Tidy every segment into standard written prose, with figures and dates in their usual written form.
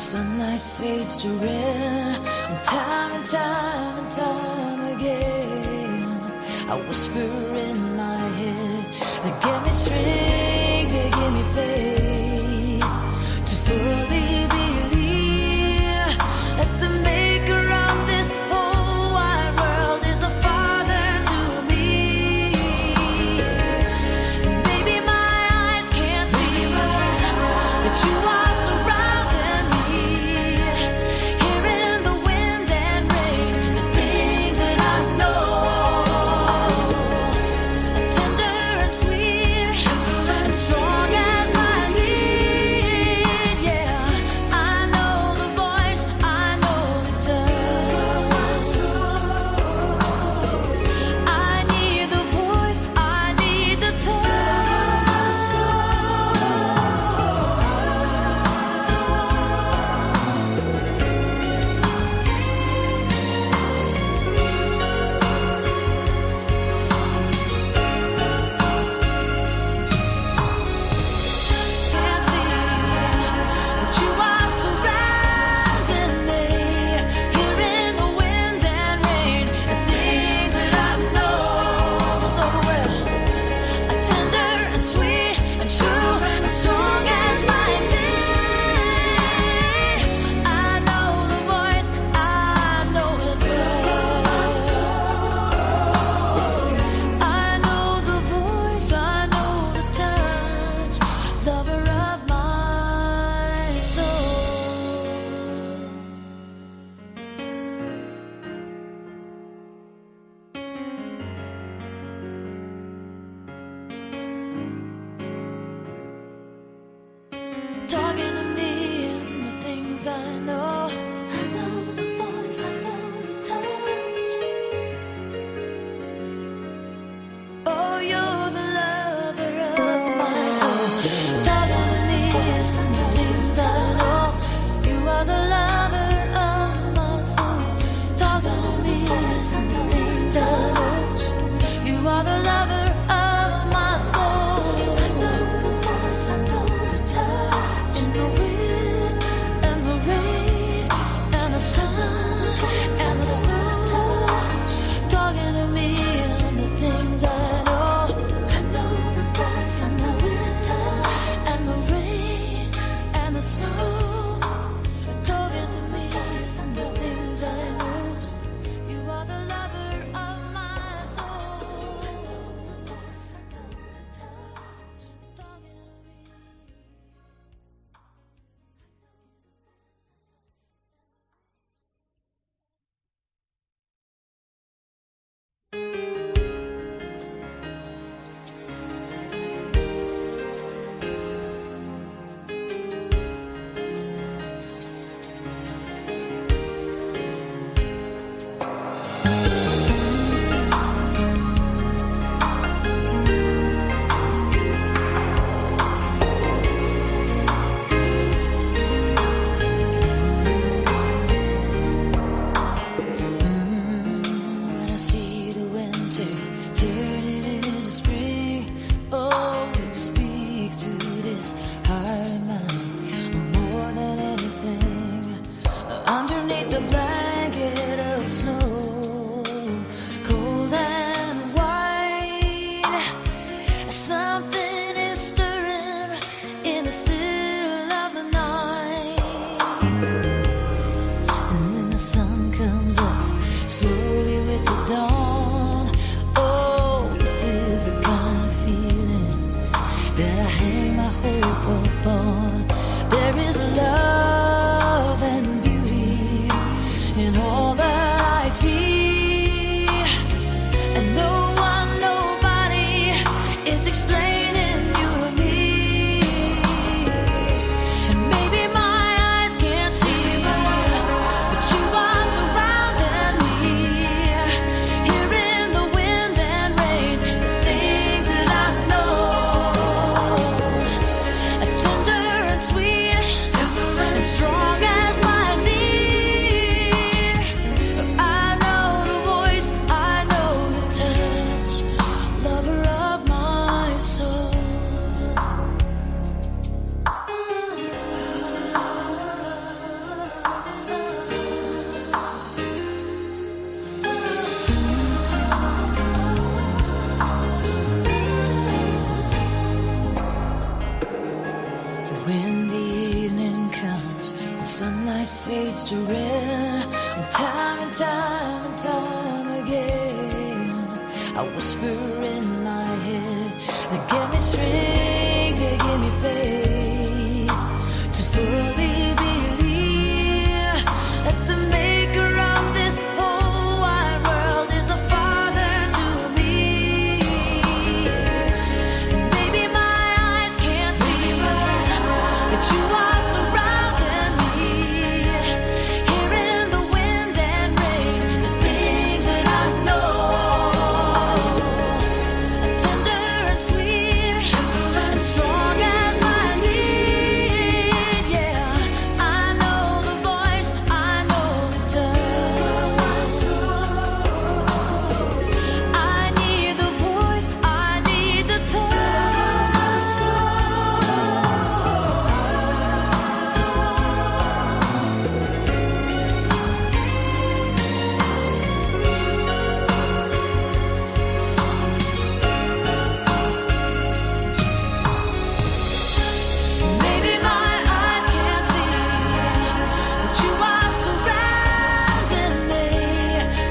Sunlight fades to red, and time and time and time again, I whisper in my head, they give me strength, they give me faith to fully believe that the maker of this whole wide world is a father to me. Maybe my eyes can't see, but you are surrounding me. Hearing the wind and rain, the things that I know. Tender and sweet, and strong as my need. Yeah, I know the voice, I know the touch. I need the voice, I need the touch. Can't see, but you are surrounding me, hearing the wind and rain, the things that I know so well. Tender and sweet and true and strong as my need. I know the voice, I know the touch. I know the voice, I know the touch, lover of my soul. Talking to me and the things I know. I know the voice, I know the touch. Oh, you're the lover of my soul. Talking to me and the things I know. You are the lover of my soul. Talking to me and the things I know. You are the lover of my soul. I know the voice, I know the touch. In the wind and the rain. light fades to red. And time and time and time again, I whisper in my head, they give me strength, they give me faith to fully believe that the maker of this whole wide world is a father to me. Maybe my eyes can't see, but you are surrounding me. Hearing the wind and rain, the things that I know. Tender and sweet, and strong as my need. Yeah, I know the voice, I know the touch. I need the voice, I need the touch. Maybe my eyes can't see, but you are surrounding me,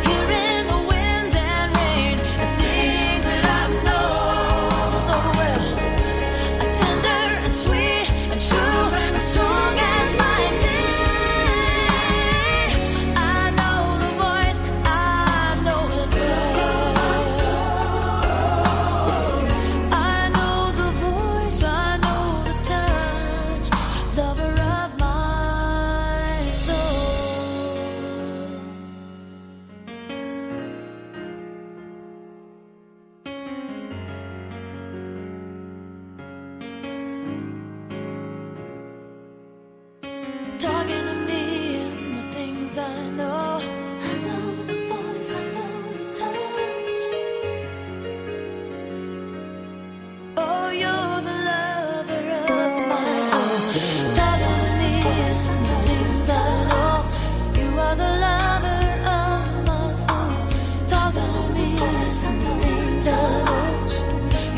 hearing the wind and rain, the things that I know so well. Tender and sweet and true and strong as my need. I know the voice, I know the touch. I know the voice, I know the touch, lover of my soul. Talking to me and the things I know. I know the voice, I know the touch. Oh, you're the lover of my soul. Talking to me and the things I know. You are the lover of my soul. Talking to me and the things I know.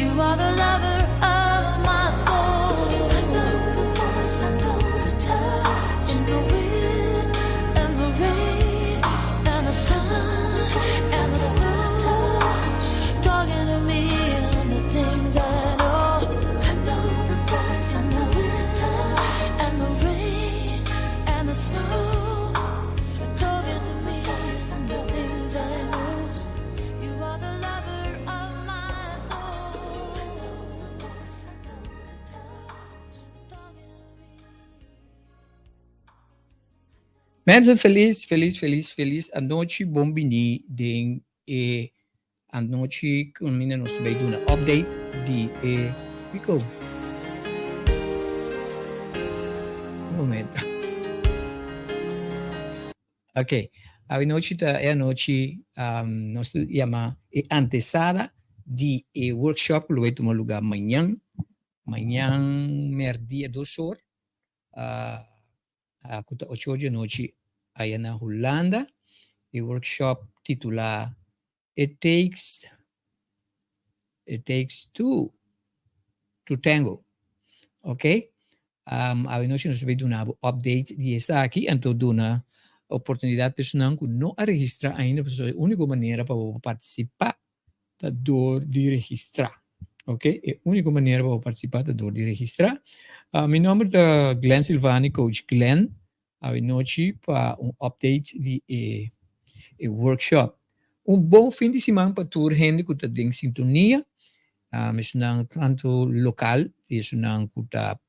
You are the lover of my soul. I know the voice, I know the touch. In the wind and the rain and the sun and the snow. Talking to me and the things I know. I know the voice, I know the touch. And the rain and the snow. Talking to me and the things I know. You are the lover of my soul. I know the voice, I know the touch. Talking to me. Mensen, felis, felis, felis, felis anochi. Bon bini den e anochi ku nos ta bai duna update di e Pico. Un momento. Ok, anochi ta e anochi nos ta yama e antesala di e workshop ku lo bai tuma lugá mañan, mañan mèrdia 2 or, ku ta 8 or di anochi aya na Hulanda. E workshop titulá It Takes Two to Tango. Ok? Anochi nos ta bai duna update di esaki, anto duna oportunidat personal ku no a registrá ainda, pasobra e úniko manera pa partisipá ta dor di registrá. Ok? E úniko manera pa partisipá ta dor di registrá. Mi nòmber ta Glenn Silvani, Coach Glenn. Anochi pa un update di e workshop. Un bon fin di siman pa tur hende ku ta den sintonia. Esnan tantu lokal i esnan ku ta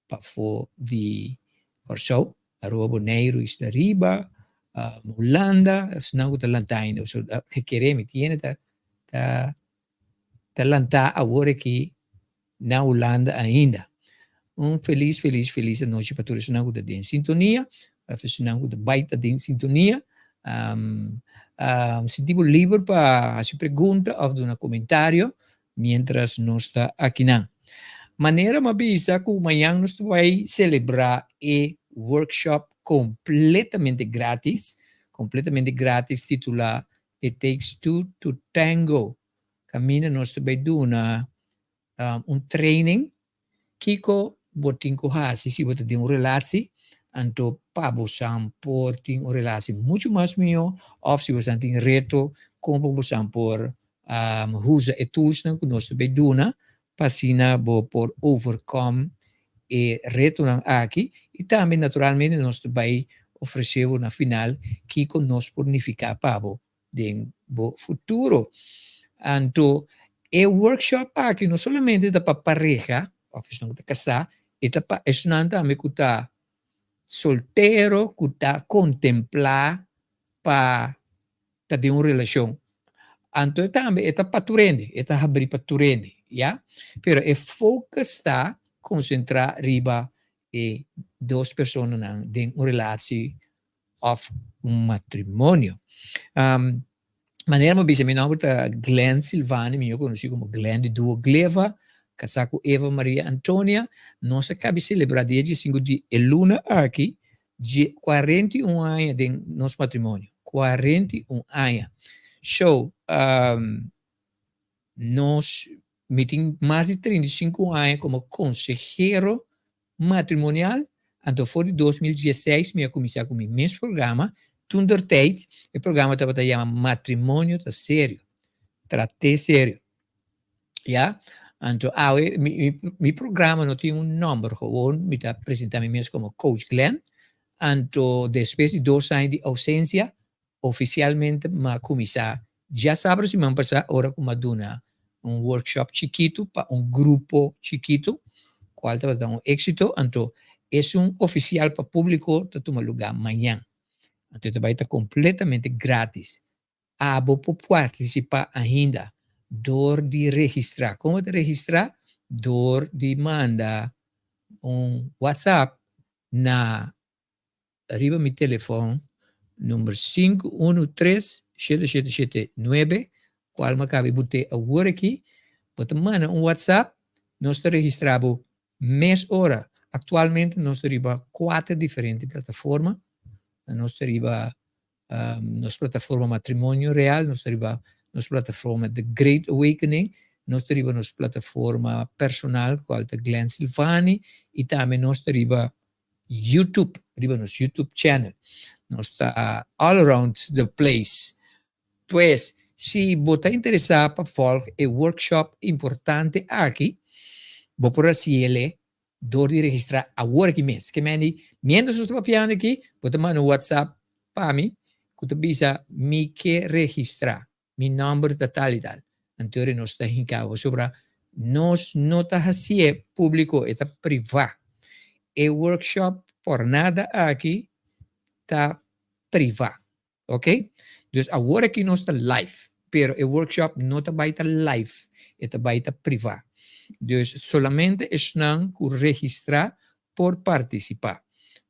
pafó di Kòrsou, Aruba, Boneiru, Isla Riba, Hulanda, esnan ku ta lantá ainda. So, kere mi tiene ta lantá awor aki na Hulanda ainda. Un felis, felis, felis anochi pa tur esnan ku ta den sintonia, esnan ku ta bai ta den sintonia. Sinti bo liber pa hasi pregunta òf duna komentario mientras nos ta akinan. Manera m'a bisa ku mañan nos ta bai selebrá e workshop kompletamente gratis, kompletamente gratis, titulá It Takes Two to Tango. Kaminda nos ta bai duna un training kiko bo tin ku hasi si bo ta den un relatie. Anto pa bosan por tin un relatie mucho mas mihó òf si bosan tin reto kon pa bosan por usa e toolsnan ku nos ta bay duna pa asina bo por overcome e retonan aki i tambe naturalmente nos ta bay ofresé bo na final kiko nos por nifiká pa bo den bo futuro. Anto e workshop aki no solamente ta pa pareha òf esnan ku ta kasá, e ta pa esnan tambe ku ta soltero ku ta kontemplá pa ta den un relashon. Anto e tambe e ta pa tur hende, e ta habrí pa tur hende, ya. Pero e focus ta konsentrá riba e dos personanan den un relatie òf un matrimonio. Manera mi a bisa mi nòmber ta Glenn Silvani, mihó konosí komo Glenn di Duo Gleva, kasá ku Eva Maria Antonia. Nos a kabi selebrá dia diesinku di e luna aki dje 41 aña den nos matrimonio, 41 aña. So, nos, mi tin mas di 35 aña komo konsehero matrimonial, anto for di 2016 mi a kuminsá ku mi mes programa, toentertijd e programa tabata yama Matrimonio ta Serio, Trat'é Serio. Ya, anto awe mi mi mi programa no tin un nomber, gewoon mi ta presenta mi mes como Coach Glenn, anto despues di dos aña di ausencia, oficialmente m'a cuminsa djasabra siman pasa ora cu m'a duna un workshop chikitu pa un grupo chikitu, cual tabata un exito, anto esun oficial pa publico ta tuma luga mañan, anto e ta bay ta completamente gratis. Abo por partisipá ainda dor di registrá. Kon bo ta registrá? Dor di manda un WhatsApp na riba mi telefòn number 513 7779 kual mi a kaba di bot'é awor aki. Bo ta manda un WhatsApp, nos ta registrá bo mes ora. Aktualmente nos ta riba kuater diferente plataforma. Nos ta riba nos plataforma Matrimonio Real, nos ta riba nos plataforma The Great Awakening, nos ta riba nos plataforma personal cual ta Glenn Silvani y tambe nos ta riba YouTube, riba nos YouTube channel. Nos ta all around the place. Pues, si bo ta interesa pa volg e workshop importante aki, bo por haciele Dor di registrá awor aki mes. Ke men di, miéntras nos ta papiando aki, bo ta manda un WhatsApp pa mi ku ta bisa, Mi ke registrá. Mi nòmber ta tal i tal. Anto ora nos ta hinká bo pasobra nos no ta hasié públiko, e ta privá. E workshop por nada aki ta privá. Ok? Dus awor aki nos ta live, pero e workshop no ta bai ta live, e ta bai ta priva. Dus solamente esnan ku registra por partisipa.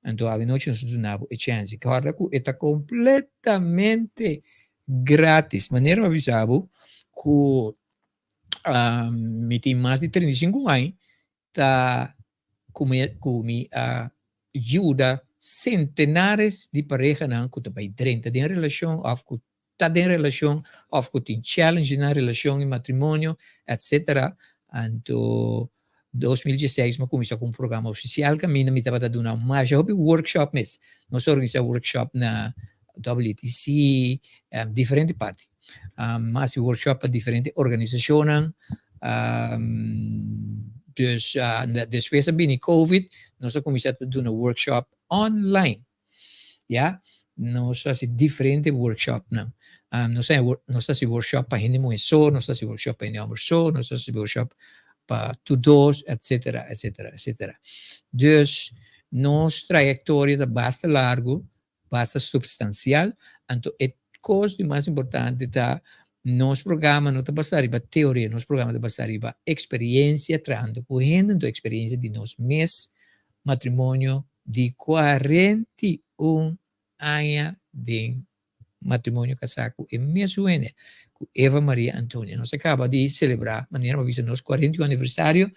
Anto avenochi nos ta duna bo e chance. Kòrda ku e ta kompletamente gratis. Manera mi a bisa bo ku mi tin mas di 35 aña ta ku mi ku mi a yuda sentenares di parehanan ku ta bai drenta den relashon òf ku ta den relashon òf ku tin challenge den nan relashon i matrimonio etsetera. Anto 2016 mi a kuminsá ku un programa ofisial kaminda mi tabata duna masha hopi workshop mes. Nos a organisá workshop na WTC, diferente parti. Mi a hasi workshop pa diferente organisashonnan. Dus despues a bini covid, nos a kuminsá ta duna workshop online. Ya, nos a hasi diferente workshopnan. Nos a nos a hasi workshop pa hende muhé so, nos a hasi workshop pa hende hòmber so, nos a hasi workshop pa tur dos, etsetera, etsetera, etsetera. Dus nos trayektoria ta basta largu basta substancial, anto e cos di mas importante ta nos programa no ta basa riba teoria, nos programa ta basa riba experiencia trahando cu hende, anto experiencia di nos mes matrimonio di 41 aña den matrimonio casa cu e mesun hende, cu Eva Maria Antonia. Nos a caba di celebra, manera mi a bisa, nos 41 aniversario,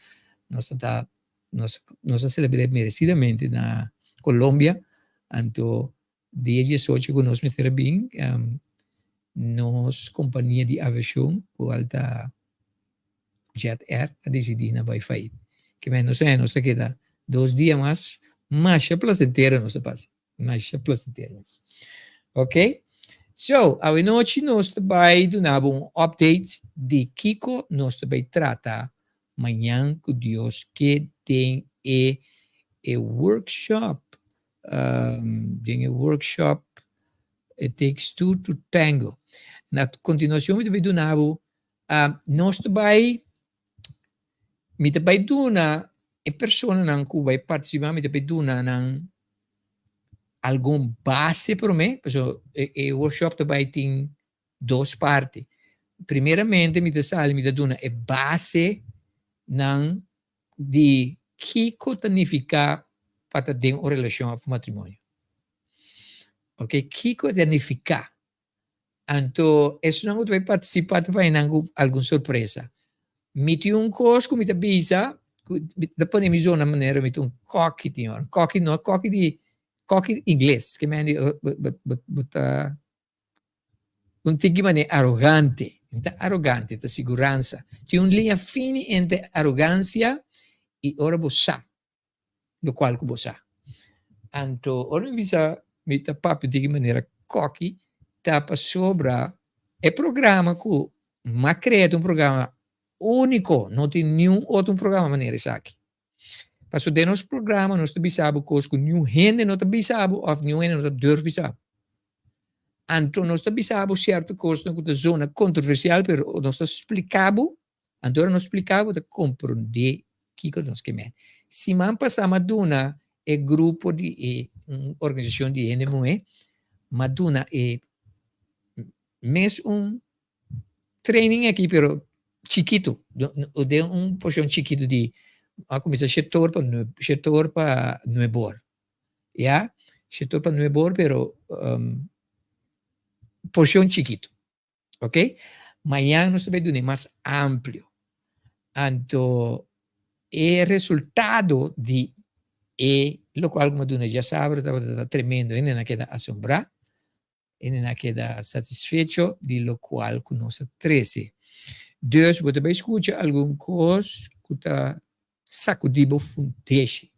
nos ta ta Nos nos a celebr'é merecidamente na Colombia, anto dia 18 cu nos mester a bin, nos compania di aviacion cual ta Jet Air a dicidi na bay fait. Kimen nos a nos ta keda dos dia mas. Masha placentero nos a pasa. Masha placentero mes. Ok? So, awenochi nos ta bai duna bo un update di kiko nos ta bai trata mañan ku Dios ke den e e workshop. Den e workshop It Takes Two to Tango. Na kontinuashon mi ta bai duna bo, nos ta bai Mi ta bai duna e personanan ku bai partisipá, mi ta bai duna nan algun base promé, pasobra e e workshop ta bai tin dos parti. Primeramente mi ta sali mi ta duna e base nan di kiko ta nifiká pa ta den un relashon òf un matrimonio. Oke, kiko ta nifiká? Anto esunnan ku ta bai partisipá ta bai nan ku algun sorpresa. Mi tin un kos ku mi ta bisa, ku mi ta pone mi zona manera mi ta un kòki tin ora. Kòki no kòki di kòki ingles ke men di bo ta un tiki manera arogante. Mi ta arogante, ta siguransa. Tin un liña fini entre arogansia i ora bo sa. lokual ku bo sa. Anto ora mi bisa mi ta papia di ki manera koki ta pasobra e programa ku m'a krea ta un programa úniko, no tin niun otro programa manera esaki. Pasobra den nos programa nos ta bisa bo kos ku niun hende no ta bisa bo òf niun hende no ta durf bisa bo. Anto nos ta bisa bo sierto kosnan ku ta zona kontroversial pero nos ta splika bo. Anto ora nos spliká bo ta komprondé kiko nos ke men. Siman pasá m'a duna e grupo di e un organisashon di hende muhé, m'a duna e mes un training aki pero chikitu, den un porshon chikitu di a kuminsá shetor pa shetor pa nuebor, ya, shetor pa nuebor pero porshon chikitu. Ok, mañan nos ta bay duna mas amplio. Anto e resultado di e locual cu mi a duna djasabra tabata tremendo. Hende nan a keda asombra, hende nan a keda satisfecho di locual cu nos a trece. Dus bo ta bay scucha algun cos cu ta sacudi bo fundeshi.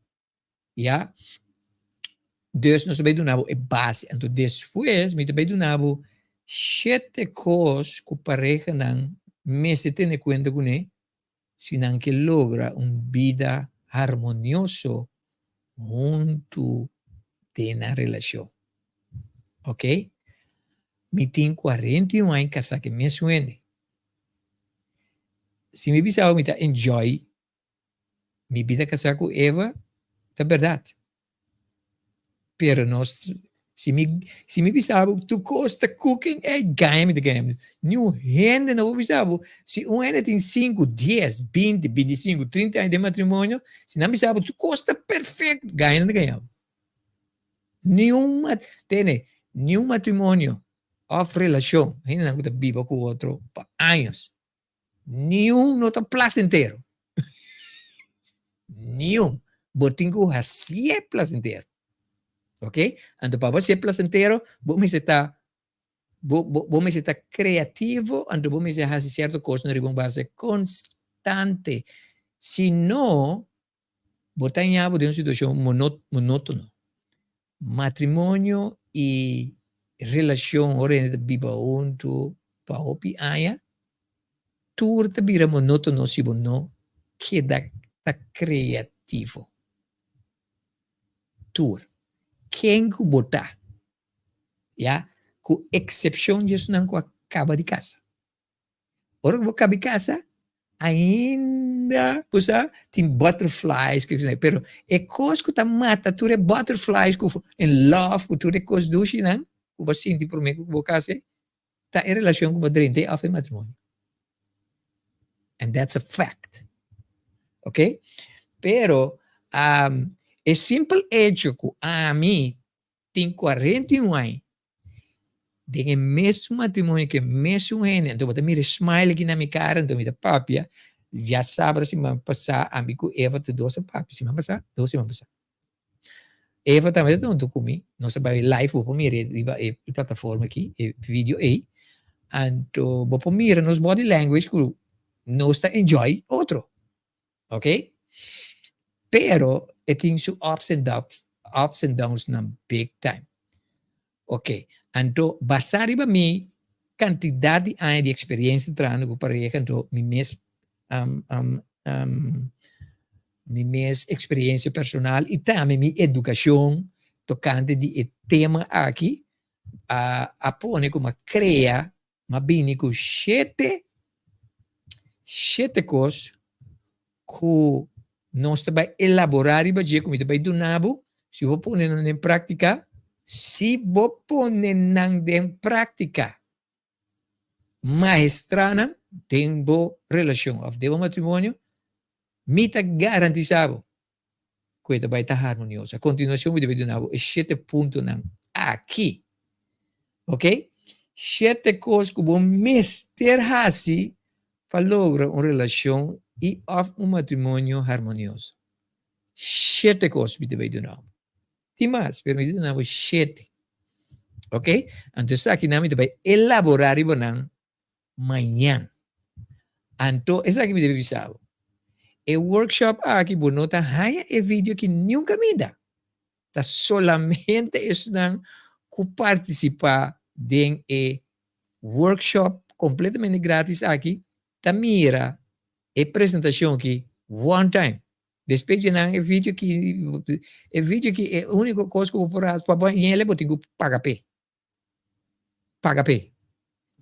Ya. Dus nos ta bai duna bo e base. Anto despues mi ta bai duna bo shete kos ku parehanan mester tene kuenta kuné si nan ke logra un bida harmonioso huntu den nan relashon. Oke. Mi tin 41 aña kasá ku e mesun hende. Si mi bisa bo mi ta enjoy Mi bida kasá ku Eva ta bèrdat. Pero nos, si mi, si mi bisa bo tur kos ta cooking, ey gaña mi ta gaña mi. Niun hende no por bisa bo, si un hende tin sinku, dies, binti, bintisinku, trinta aña den matrimonio, si nan bisa bo tur kos ta perfecto, gaña nan ta gaña bo. Niun mat, tene, niun matrimonio òf relashon, hendenan ku ta biba ku otro pa años, Niun no ta placentero. Niun. Bo tin ku hasié placentero. Ok? Anto pa bo hasié placentero, bo mester ta bo bo bo mester ta kreativo, anto bo mester hasi sierto kosnan riba un base konstante. Si no, bo ta haña bo den un situashon monótono. Matrimonio i relashon ora hende ta biba huntu pa hopi aña, tur ta bira monótono si bo no keda ta kreativo. Tur. Ken ku bo ta, ya, ku eksepshon di esnan ku a kaba di kasa. Ora ku bo kabi kasa, ainda bo sa tin butterflies ku esei, pero e kos ku ta mata tur e butterflies ku en love ku tur e kos dushinan ku bo a sinti promé ku bo kasa ei, ta e relashon ku bo a drenta ei òf e matrimonio. And that's a fact. Ok? Pero e simpel echo ku ami tin 41 aña den e mesun matrimonio ku e mesun hende, anto bo ta mira e smile aki na mi kara, anto mi ta papia, djasabra siman pasá ami ku Eva tur dos a papia, siman pasá? Dos siman pasá. Eva tambe ta huntu ku mi, nos a bai live, bo por mira riba e plataforma aki, e video ei, anto bo por mira nos body language ku nos ta enjoy otro. Ok? Pero e tin su ups and downs, ups and downs nan big time. Ok, anto basá riba mi kantidat di aña di eksperiencia trahando ku pareha, anto mi mes mi mes eksperiencia personal i tambe mi edukashon tokante di e tema aki a pone ku mi a krea, mi a bini ku shete, shete kos ku nos ta bai elaborá riba dje ku mi ta bai duna bo, si bo pone nan den práktika, si bo pone nan den práktika, maestrá nan den bo relashon òf den bo matrimonio, mi ta garantisá bo ku e ta bai ta harmonioso. A kontinuashon mi ta bai duna bo e shete puntonan aki. Ok? Shete kos ku bo mester hasi pa logra un relashon i òf un matrimonio harmonioso. Shete kos mi ta bai duna bo. Tin mas, pero mi ta duna bo shete. Ok? Anto esakinan mi ta bai elaborá riba nan mañan. Anto esaki mi debe bisa bo. E workshop aki bo no ta haña e video aki niun kaminda. Ta solamente esnan ku partisipá den e workshop kompletamente gratis aki ta mira e presentashon aki one time. Despues dje nan e video aki, e video aki e úniko kos ku bo por hasi pa bo hañ'el bo tin ku paga p'e. Paga p'e.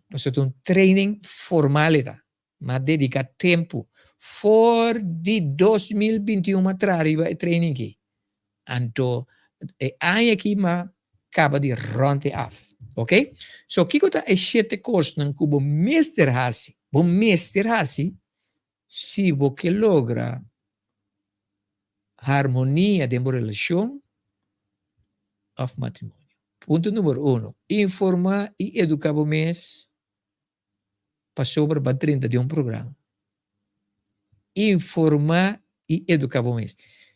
Pasobra ta un training formal e ta. M'a dedica tempu. For di 2021 m'a traha riba e training aki. Anto e aña aki m'a caba di rond e af. Ok? So kico ta e shete cosnan cu bo mester haci? Bo mester haci si bo ke logra harmonia den bo relacion of matrimonio. Punto numero uno, informa y educa bo mes pasobra bo a drenta den un programa. Informa y educa bo mes.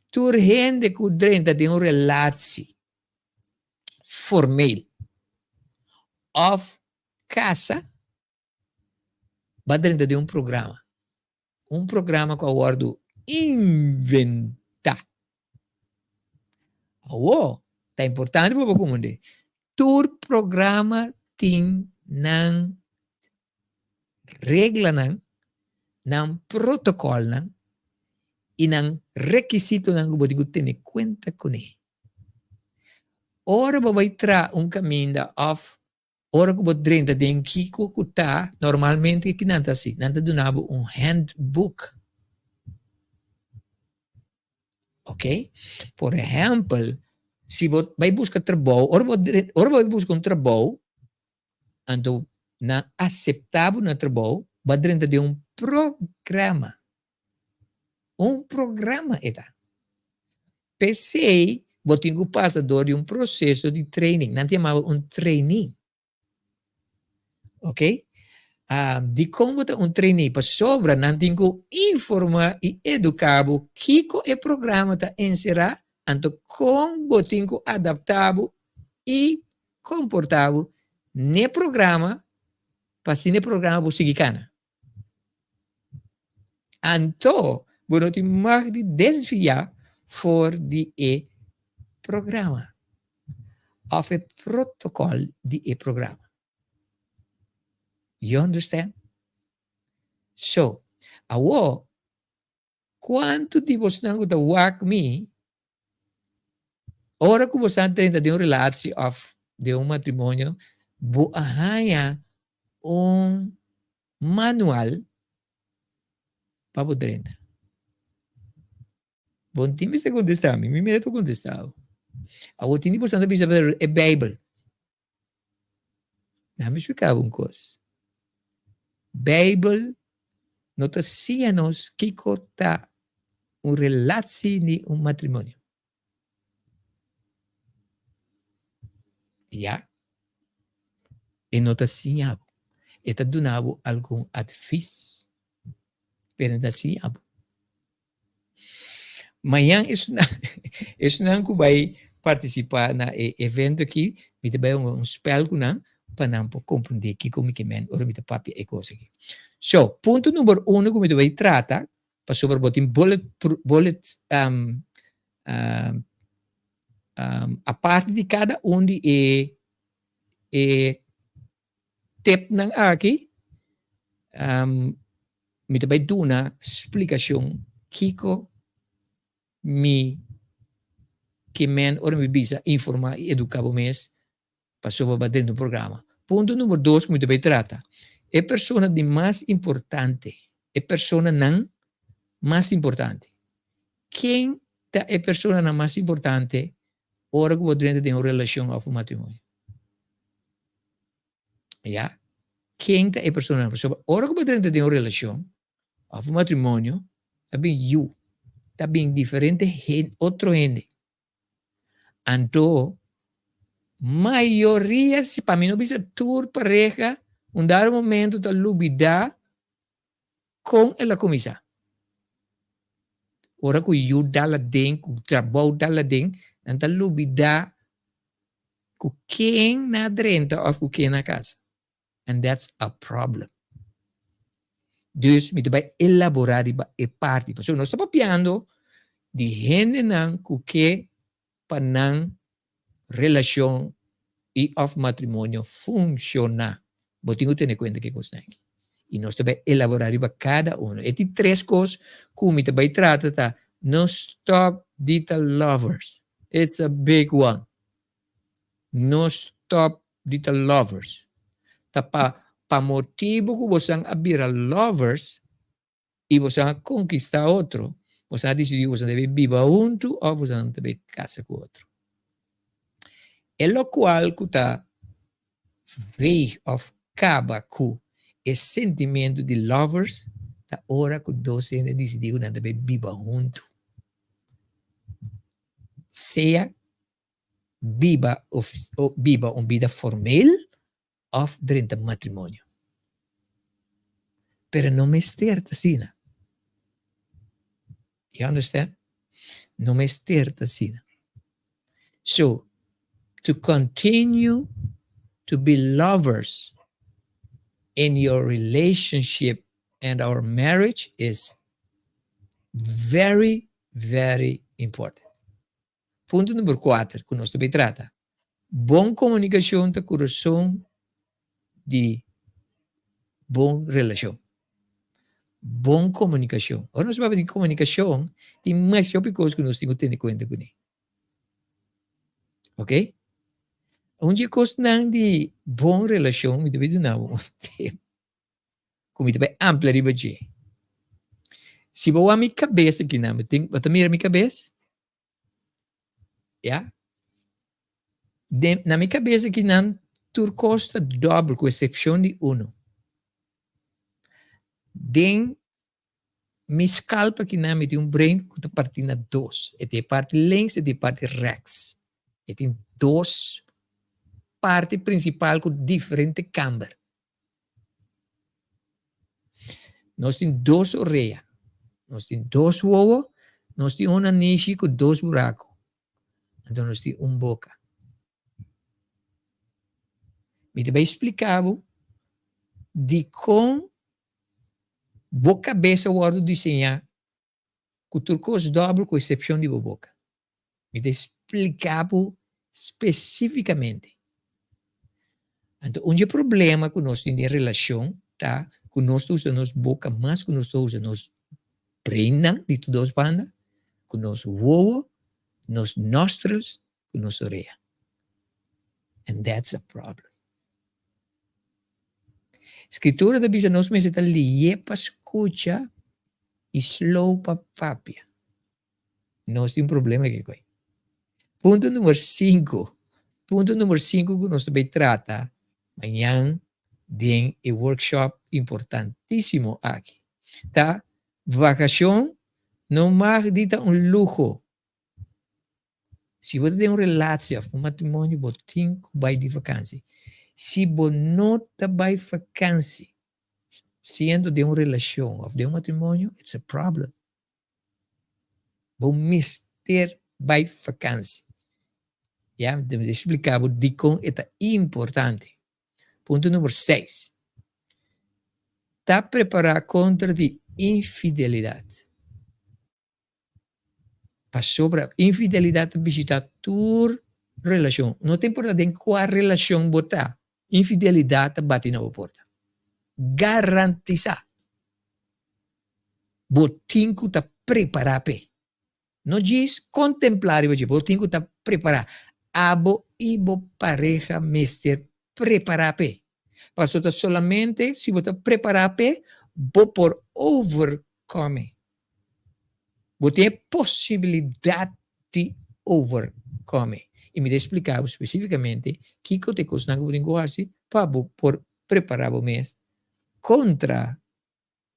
Tur hende cu drenta den un relatie formeel of casa Bo a drenta den un programa. Un programa ku a wòrdu inventá. Awor, ta importante pa bo komprendé, tur programa tin nan reglanan, nan protokòlnan i nan rekisitonan ku bo tin ku tene kuenta kuné. Ora bo bai traha un kaminda òf Ora ku bo drenta den kiko ku ta, normalmente ki nan ta hasi? Nan ta duna bo un handbook. Ok? Por ehèmpel, si bo bai buska trabou, ora bo ora bo bai buska un trabou, anto nan aseptá bo na trabou, bo a drenta den un programa. Un programa e ta. P'esei bo tin ku pasa dor di un proseso di training. Nan ta yama bo un trainee. Ok? Dikon bo ta un trainee? Pasobra nan tin ku informá i eduká bo kiko e programa ta enserá, anto kon bo tin ku adaptá bo i komportá bo n'e programa pa asina e programa por sigui kana. Anto bo no tin mag di desviá for di e programa òf e protokòl di e programa. You understand? So, awor Kuantu di bosnan ku ta wak mi, ora ku boso a drenta den un relatie òf den un matrimonio, bo a haña un manual pa bo drenta? Bo no tin mester kontestá mi, mi mester ta kontestá bo. Awor tin di boso ta bisa pero e Beibel. Laat mi splika bo un kos. Beibel no ta siña nos kiko ta un relatie ni un matrimonio. Ya. E no ta siña bo. E ta duna bo algun advis, pero e no ta siña bo. Mañan esnan esnan ku bai partisipá na e evento aki, mi ta bai hunga un spèl ku nan pa nan por komprendé kiko mi ke men ora mi ta papia e kos aki. So, punto number uno ku mi ta bai trata, pasobra bo tin bullet bullet. Um, um, aparte di kada un di e, e tipnan aki, um, mi ta bai duna splikashon kiko mi ke men ora mi bisa informá i eduká bo mes pasobra bo drenta un programa. Punto number dos ku mi ta bai trata, e persona di mas importante, e personanan mas importante. Ken ta e personanan mas importante ora ku bo drenta den un relashon òf un matrimonio? Ya? Ken ta e personanan? Pasobra ora ku bo drenta den un relashon òf un matrimonio, ta bin yu, ta bin diferente otro hende. Anto, mayoria, si pa mi no bisa tur pareha, un dado momento ta lubida kon el a kuminsá. Ora ku yu dal aden, ku trabou dal aden, nan ta lubida ku ken nan a drenta òf ku ken nan a kasa. And that's a problem. Dus mi ta bai elaborá riba e parti. Pasobra nos ta papiando di hendenan ku ke pa nan relashon i òf matrimonio funshoná. Bo tin ku tene kuenta ku e kosnan aki. I nos ta bai elaborá riba kada uno. E di tres kos ku mi ta bai trata ta no stòp di ta lovers. It's a big one. No stòp di ta lovers. Ta pa pa motibu ku bosan a bira lovers i bosan a konkistá otro, bosan a disidí ku bosan debe biba huntu òf bosan debe kasa ku otro. E lokual ku ta veeg òf kaba ku e sentimentu di lovers ta ora ku dos hende disidí ku nan ta bai biba huntu. Sea biba biba un bida formeel of drenta matrimonio. Pero no mester ta asina. You understand? No mester ta asina. So, to continue to be lovers in your relationship and our marriage is very, very important. Punto number kuater ku nos ta bay trata, Bon komunikashon ta kurason di bon relashon. Bon komunikashon. Ora nos papia di komunikashon, tin masha hopi kos ku nos tin ku tene kuenta kuné. Ok? Un di e kosnan di bon relashon, mi ta bay duna bo un tip. ku mi ta bai amplia riba dje. Si bo wak mi kabes akinan, bo tin, bo ta mira mi kabes? Ya. Den, na mi kabes akinan tur kos ta dòbel ku esepshon di unu. Den mi skalp akinan mi tin un brain ku ta partí na dos. E tin e parti links, e tin e parti rèks. E tin dos parti prinsipal ku diferente kamber. Nos tin dos orea, nos tin dos wowo, nos tin un nanishi ku dos buraku, anto nos tin un boka. Mi ta bai splika bo dikon bo kabes a wòrdu diseñá ku tur kos dòbel ku esepshon di bo boka. Mi ta splika bo spesífikamente. Anto un dje problema ku nos tin den relashon ta ku nos ta usa nos boka mas ku nos ta usa nos breinnan di tur dos banda, ku nos wowo, nos nostrils ku nos orea. And that's a problem. Skritura ta bisa nos mester ta lié pa skucha i slow pa papia. Nos tin problema ki koi. Punto number sinku. Punto number sinku ku nos ta bai trata mañan den e workshop importantísimo aki ta vakashon no mag di ta un luho. Si bo ta den un relatie of un matrimonio bo tin ku bai di vakansi. Si bo no ta bai vakansi siendo den un relashon of den un matrimonio it's a problem. Bo mester bai vakansi. Ya, mi ta splika bo dikon e ta importante. Punto number seis. Ta prepará kontra di infidelidat. Pasobra infidelidat ta bishitá tur relashon. No ta importá den kua relashon bo ta, infidelidat ta bati na bo porta. Garantisá! Bo tin ku ta prepará p'e. No djis kontemplá riba dje, bo tin ku ta prepará. Abo i bo pareha mester prepará p'e. Pasobra ta solamente si bo ta prepará p'e, bo por overkome. Bo tin e posibilidat di overkome. I mi ta espliká bo spesífikamente kiko ta e kosnan ku bo tin ku hasi pa bo por prepará bo mes kontra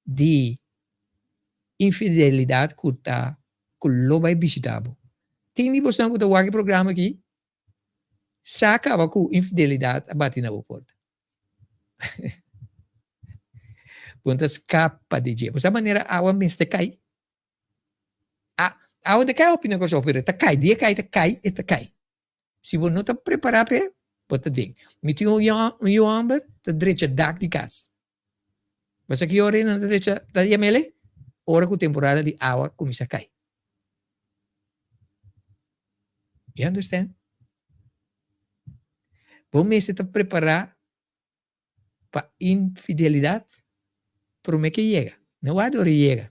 di infidelidat ku ta ku lo bai bishitá bo. Tin di bosnan ku ta wak e programa aki sa kaba ku infidelidat a bati na bo porta. Bo no ta skapa di dje. Bo sa manera awa mester kai? Awa no ta kai hopi na Kòrsou, pero e ta kai. Dia e kai, e ta kai, e ta kai. Si bo no ta prepará p'e, bo ta den. Mi tin un yu hòmber ta drecha dak di kas. Bo sa ki ora e nan ta drecha ta yam'el? Ora ku temporada di awa kuminsá kai. You understand? Bo mester ta prepará pa infidelidat promé ke yega. No warda ora e yega.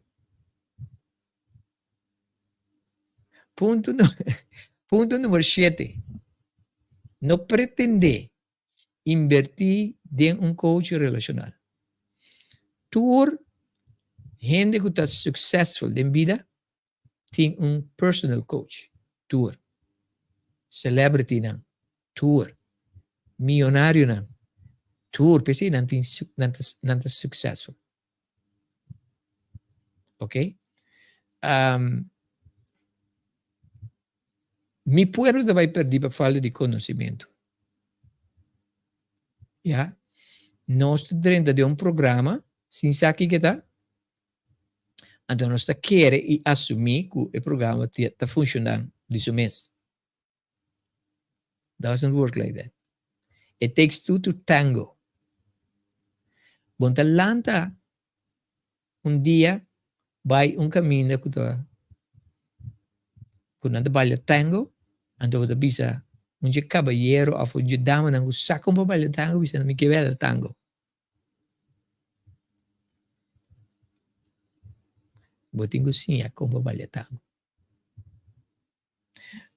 Punto punto numero shete, no pretendé inbertí den un coach relashonal. Tur hende ku ta successful den bida tin un personal coach, tur. Celebritynan, tur. Miyonarionan, tur. P'esei nan tin nan ta nan ta successful. Ok. Um, mi pueblo ta bai perdí pa falta di conocimiento. Ya. Nos ta drenta den un programa sin sa kiko ta. Anto nos ta kere i asumí ku e programa ta funshoná di su mes. Doesn't work like that. It takes two to tango. Bo ta lanta un dia bai un kaminda ku ta ku nan ta baila tango, anto bo ta bisa un dje kabayero òf un dje damanan ku sa kon pa baila tango bisa mi ke baila tango. Bo tin ku siña kon pa balia tango.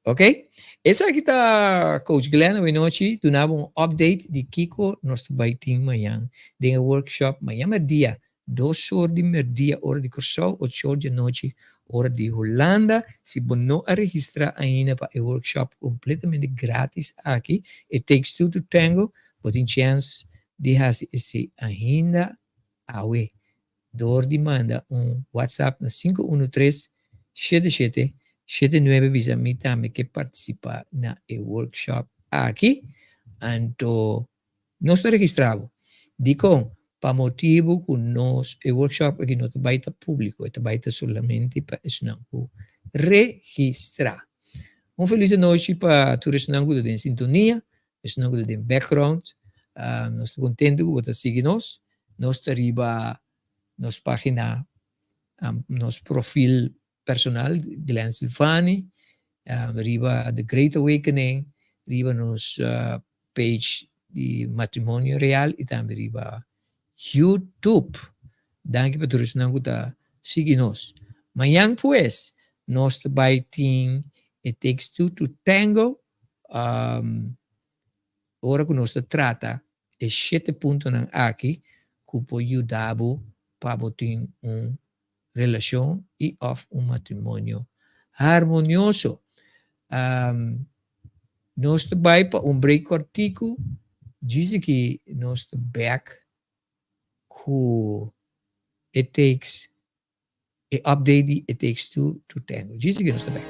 Ok, esaki ta Coach Glenn awenochi duna bo un update di kiko nos ta bai tin mañan den e workshop mañan merdia, dos or di merdia ora di Kòrsou, ocho or di anochi ora di Hulanda. Si bo no a registrá ainda pa e workshop kompletamente gratis aki, It Takes Two to Tango, Bo tin chèns di hasi esei ainda awe dor di manda un WhatsApp na sinku unu tres, shete shete, shete nuebe bisa mi tambe ke partisipá na e workshop aki. Anto nos ta registrá bo. Dikon? Pa motibu ku nos e workshop aki no ta bai ta públiko, e ta bai ta solamente pa esnan ku registrá. Un felis anochi pa tur esnan ku ta den sintonia. Esnan ku ta den background, nos ta kontentu ku bo ta sigui nos. Nos ta riba nos página, nos profil personal, Glenn Silvani, riba The Great Awakening, riba nos page di Matrimonio Real i tambe riba YouTube. Danki pa tur esnan ku ta sigui nos. Mañan pues nos ta bai tin It Takes Two to Tango. Ora ku nos ta trata e shete puntonan aki ku por yuda bo pa bo tin un relashon i òf un matrimonio harmonioso. Nos ta bai pa un break kòrtiku, djis aki nos ta bèk ku It Takes E update di It Takes Two to Tango. Djis di nos ta bek.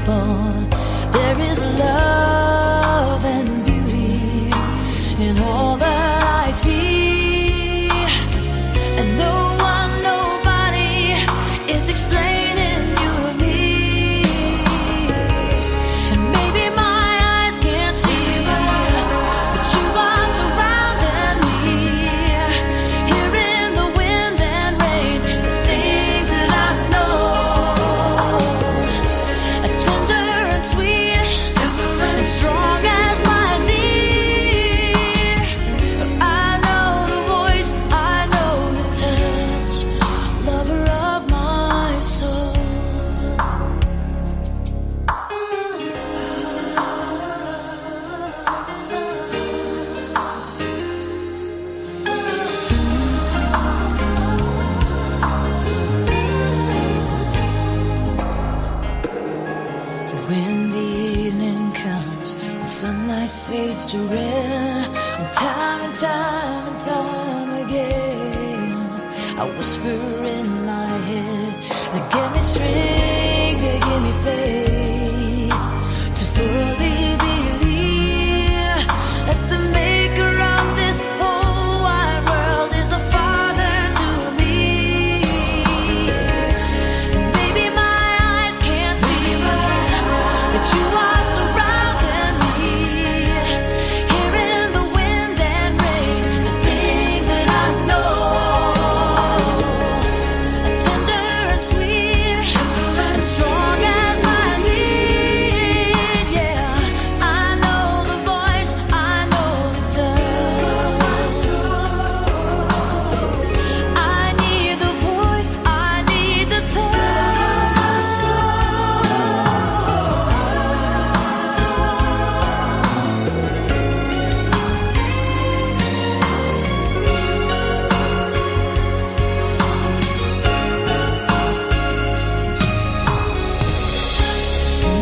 upon. There is love and beauty in all that I see. And no one, nobody is explaining you to me. And maybe my eyes can't see, but you are surrounding me. Here in the wind and rain, the things that I know. Tender and sweet, and strong as my need. I know the voice, I know the touch, lover of my soul. And when the evening comes, the sunlight fades to red, and time and time and time again, I whisper in my head, that give me strength, they give me faith to fully believe that the maker of this whole wide world is a father to me. Maybe my eyes can't see, but you are surrounding me. Here in the wind and rain, the things that I know. Tender and sweet, and strong as my need. Yeah, I know the voice, I know the touch. I need the voice, I need the touch.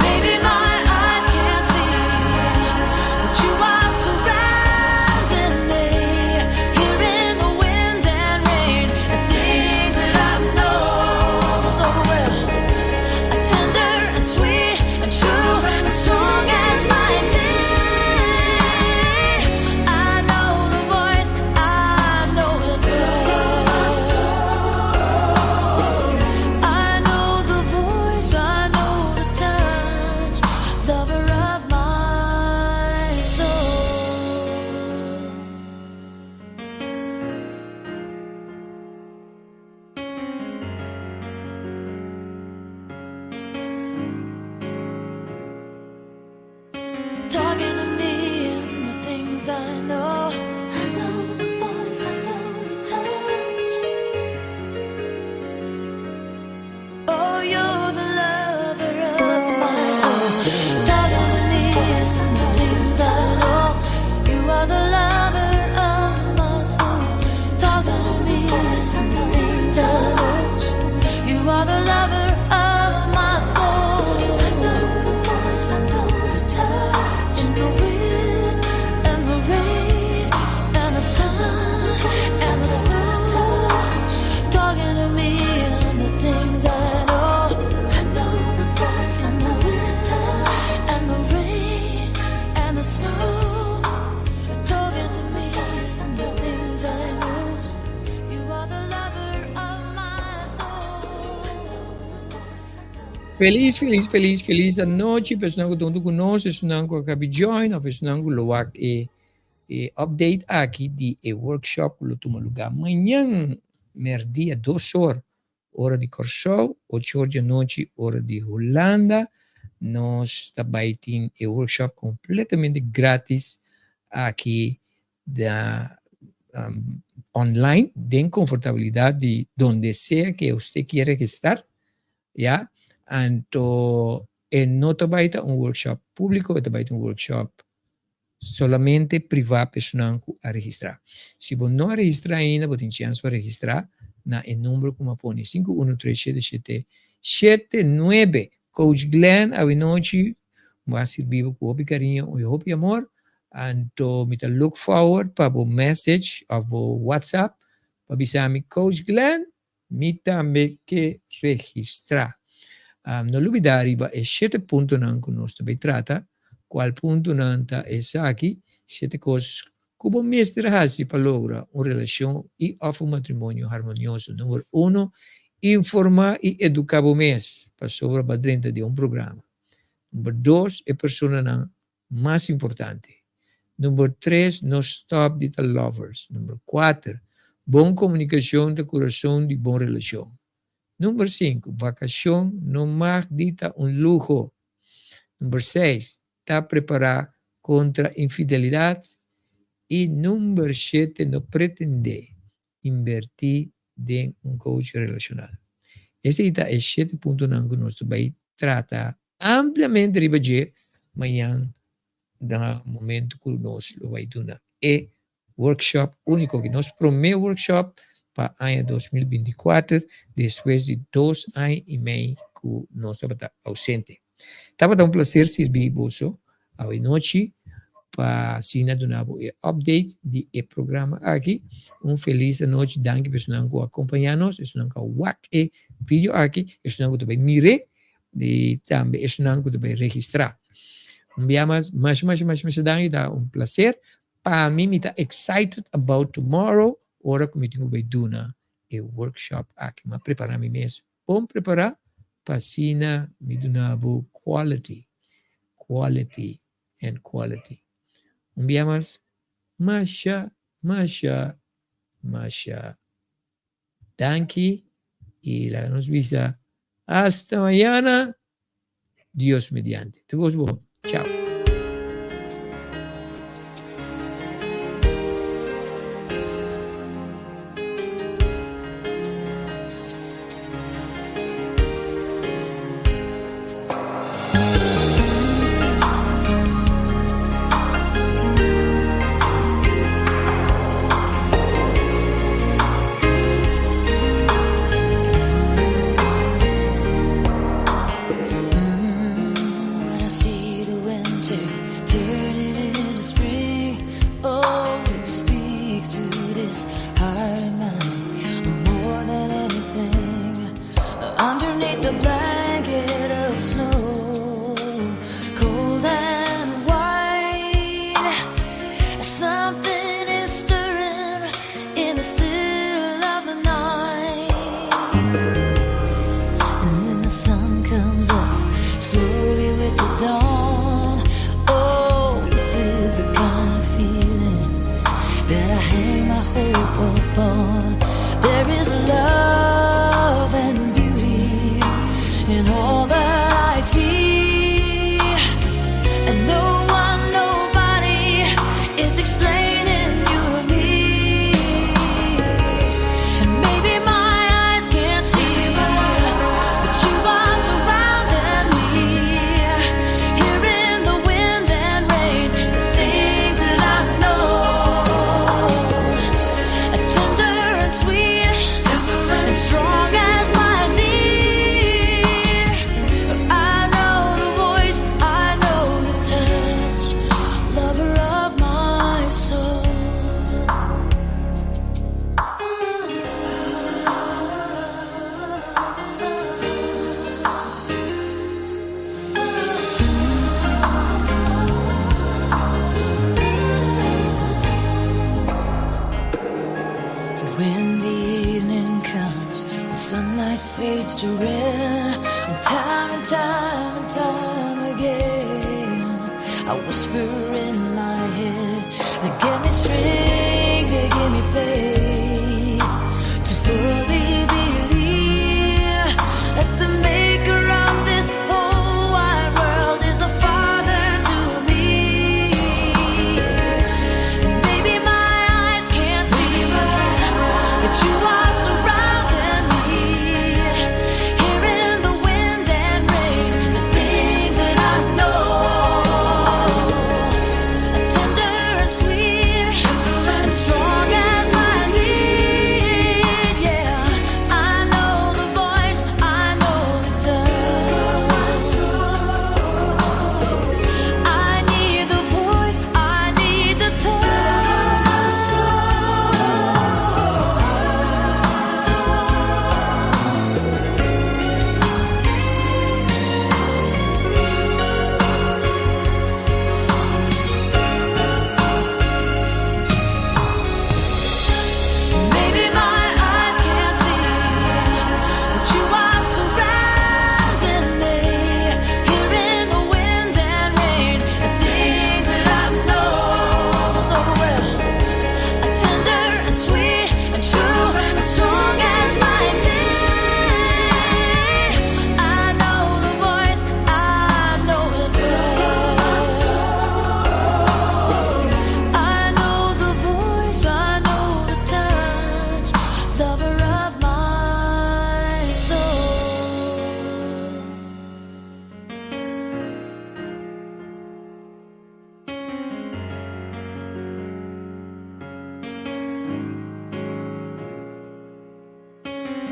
Maybe my eyes can't see, but you are surrounding me. Here in the wind and rain, the things that I know so well. Tender and sweet and true and strong as my need. I know the voice, I know the touch. I know the voice, I know the touch, lover of my soul. Talking to me and the things I know. I know the voice, I know the touch. Oh, you're the lover of my soul. Talking to me and the things I know. You are the lover of my soul. Talking to me and the things I know. You are the lover of my soul. I know the voice, I know the touch. In the wind and the rain and the sun and the snow. Talking to me and the things I know. I know the voice and the touch and the rain and the snow. Talking to me and the things I know. You are the lover of my soul. Felis, felis, felis, felis anochi. Personanan ku ta huntu ku nos, esnan ku a kaba di join, òf esnan ku lo wak e update aki di e workshop ku lo tuma lugá mañan mèrdia 2 or, ora di Kòrsou, 8 or di anochi, ora di Hulanda. Nos ta bai tin e workshop kompletamente gratis aki da online, den komfortabilidat di donde sea que usted quiere estar, ya. Anto, e no ta bai ta un workshop públiko, e ta bai ta un workshop solamente privá pa esnan ku a registrá. Si bo no a registrá ainda, bo tin chèns pa registrá na e number ku m'a pone 5137779. Coach Glenn, anochi, m'a sirbi bo ku hopi kariño i hopi amor. Anto, mi ta look forward pa bo message òf bo WhatsApp pa bisa mi: "Coach Glenn, mi tambe ke registrá." No lubida riba e shete puntonan ku nos ta bai trata. Kual puntonan ta esaki? Shete kos ku bo mester hasi pa logra un relashon i òf un matrimonio harmonioso. Number uno, informá i eduká bo mes pasobra bo a drenta den un programa. Number dos, e personanan mas importante. Number tres, no stòp di ta lovers. Number kuater, bon komunikashon ta kurason di bon relashon. Number sinku, vakashon no mag di ta un luho. Number seis, ta prepará kontra infidelidat. I number shete, no pretendé inbertí den un coach relashonal. Esei ta e shete puntonan ku nos ta bai trata ampliamente riba dje mañan na momento ku nos lo bai duna e workshop úniko aki. Nos promé workshop pa aña 2024 despues di dos aña i mei ku nos tabata ausente. Tabata un placer sirbi boso awe nochi pa asina duna bo e update di e programa aki. Un feliz anochi, danki pa esunnan ku a kompaña nos, esunnan ku a wak e video aki, esunnan ku ta bai mir'é i tambe esunnan ku ta bai registrá. Un bia mas, masha masha masha masha danki, ta un placer. Pa mi, mi ta excited about tomorrow, ora ku mi tin ku bai duna e workshop aki. Mi a prepara mi mes bon prepara pa asina mi duna bo quality, quality and quality. Un bia mas, masha, masha, masha danki i laga nos bisa hasta mañana, Dios mediante. Tur kos bon. Chao.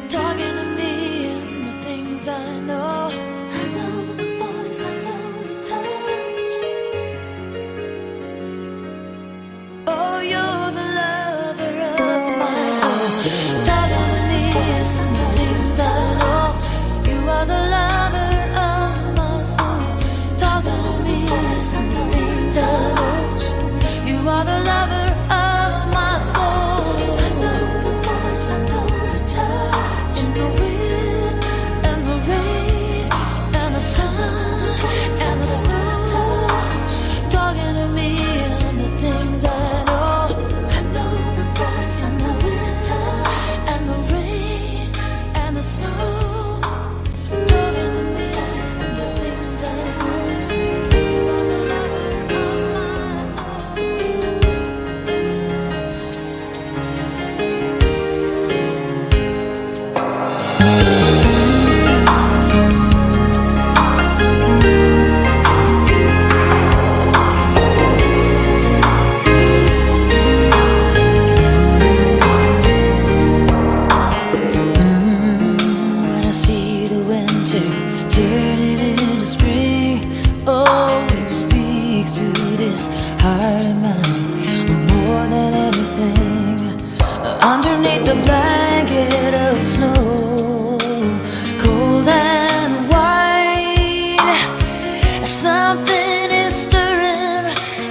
Talking to me and the things I know. I know the voice, I know the touch. Oh, you're the lover of my soul. Talking to me and the things I know. You are the lover of my soul. Talking to me and the things I know. You are the lover of my soul. I know the voice, I know the touch. In the wind and the rain and the sun and the snow. Talking to me and the things I know. I know the voice, I know the touch. And the rain and the snow. Talking to me and the things I know. You are the lover of my soul. When I see the winter turning into spring, oh, it speaks to this heart of mine more than anything. Underneath the blanket of snow, cold and white, something is stirring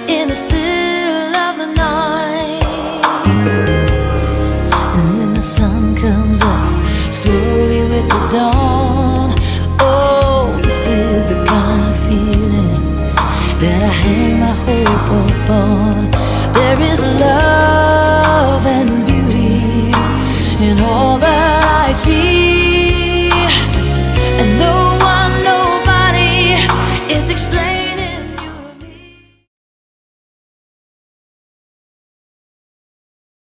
in the still of the night. And then the sun comes up slowly with the dawn. Oh, this is the kind of feeling that I hang my hope upon. There is love.